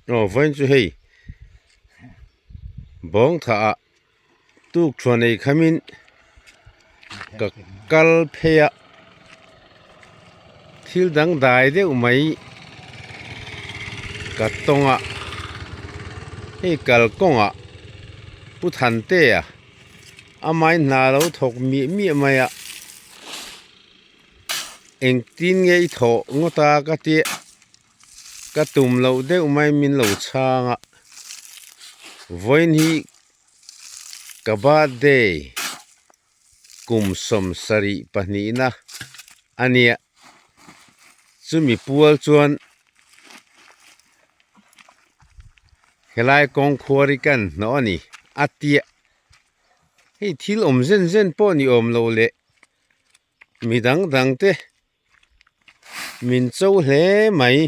Aw vawiin chu hei bawng thah ah tuk thuah nei khamin ka kal phei a thil dang dai deuh mai ka tawng a hei kalkawngah Pu Thantea amah in hna lo thawk miah miah mai a engtin nge i thawh ngawt a ka tia. Ka tum loh deuh mai min lo chhang a, vawiin hi ka birthday kum 72 na a nia, chumi pual chuan helai kawng khuar hi kan hnawh a ni a tia, hei thil awm zen zen pawh ni awm lo leh mi dang dang te. Min cho hle mai.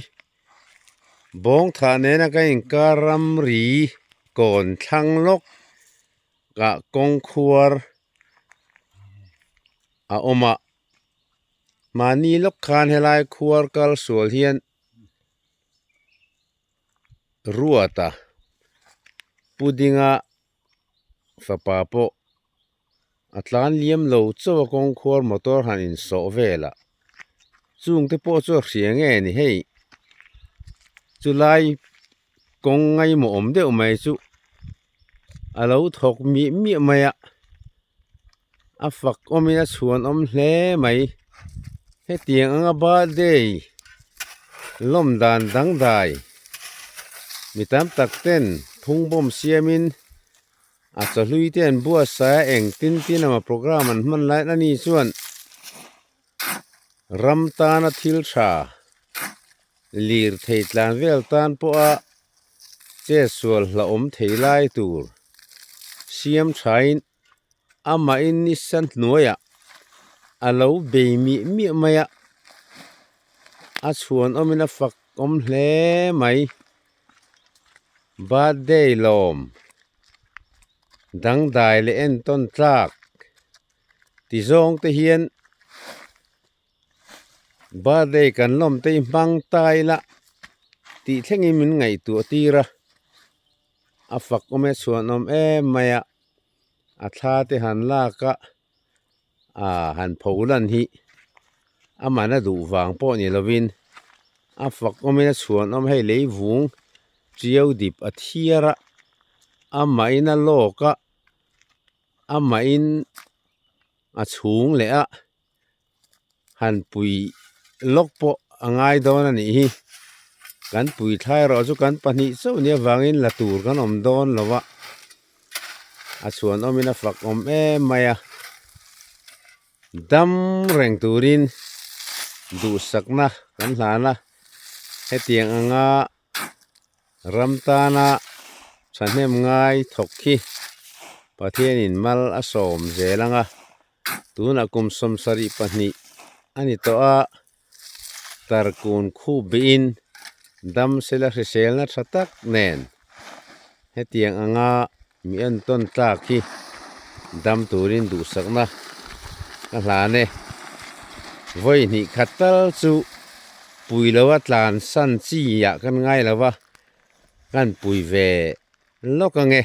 Bawng thah nena ka inkar ramri kawn thlang lawk ah kawng khuar a awm a. Mahni lawk khan helai khuar kal sual hian ruata pudding-a fapa pawh A tlan liam lo chauh a kawngkhuar motor han insawh vel a, chung te pawh chu a hria nge ni hei chulai kawng ngaimawh awm deuh mai chu a lo thawk miah miah mai a, a fak awmin a chhuan awm hle mai hetiang anga birthday lawm dan dangdai mi tam tak ten phungbawm siamin. A chawhlui te an buatsaih a eng tin tin emaw program an hman lai ani chuan ram tana thil tha lir thei tlan vel tan pawha che sual hlauhawm thei lai tur siam thain amahin nisa hnuaiah a lo bei miah miah mai a a chhuan awmin a fak awm hle mai. Birthday lawm dangdai leh entawn tlak ti zawng te hian birthday kan lawm te hi hmang ta ila tih thlengin min ngaihtuah tir a, a fak awm e chhuan awm em mai a, a thla te han lak a ah han pho lan hi amah a duh vang pawh ni lovin a fak awmin a chhuan awm hei lei vung chiau dip a thiar a amahin a lawk a amahin a chhung leh a han pui lawk pawh a ngai dawn a nih hi kan pui thlai erawh chu kan pahnih chauh nia vangin la tur kan awm dawn lo a a chhuan awmin a fak awm em mai a dam reng turin duhsakna kan hlan a hetiang anga ram tana thahnem ngai thawk hi Pathianin mal a sawm zel ang a tunah kum 72 a ni tawh a tarkun khup bihin dam sela hriselna tha tak nen hetiang anga mi entawn tlak hi dam turin duhsakna ka hlan e. Vawi hnih khat tal chu pui loa tlan san chi ah kan ngai lo va, kan pui ve lawk ange.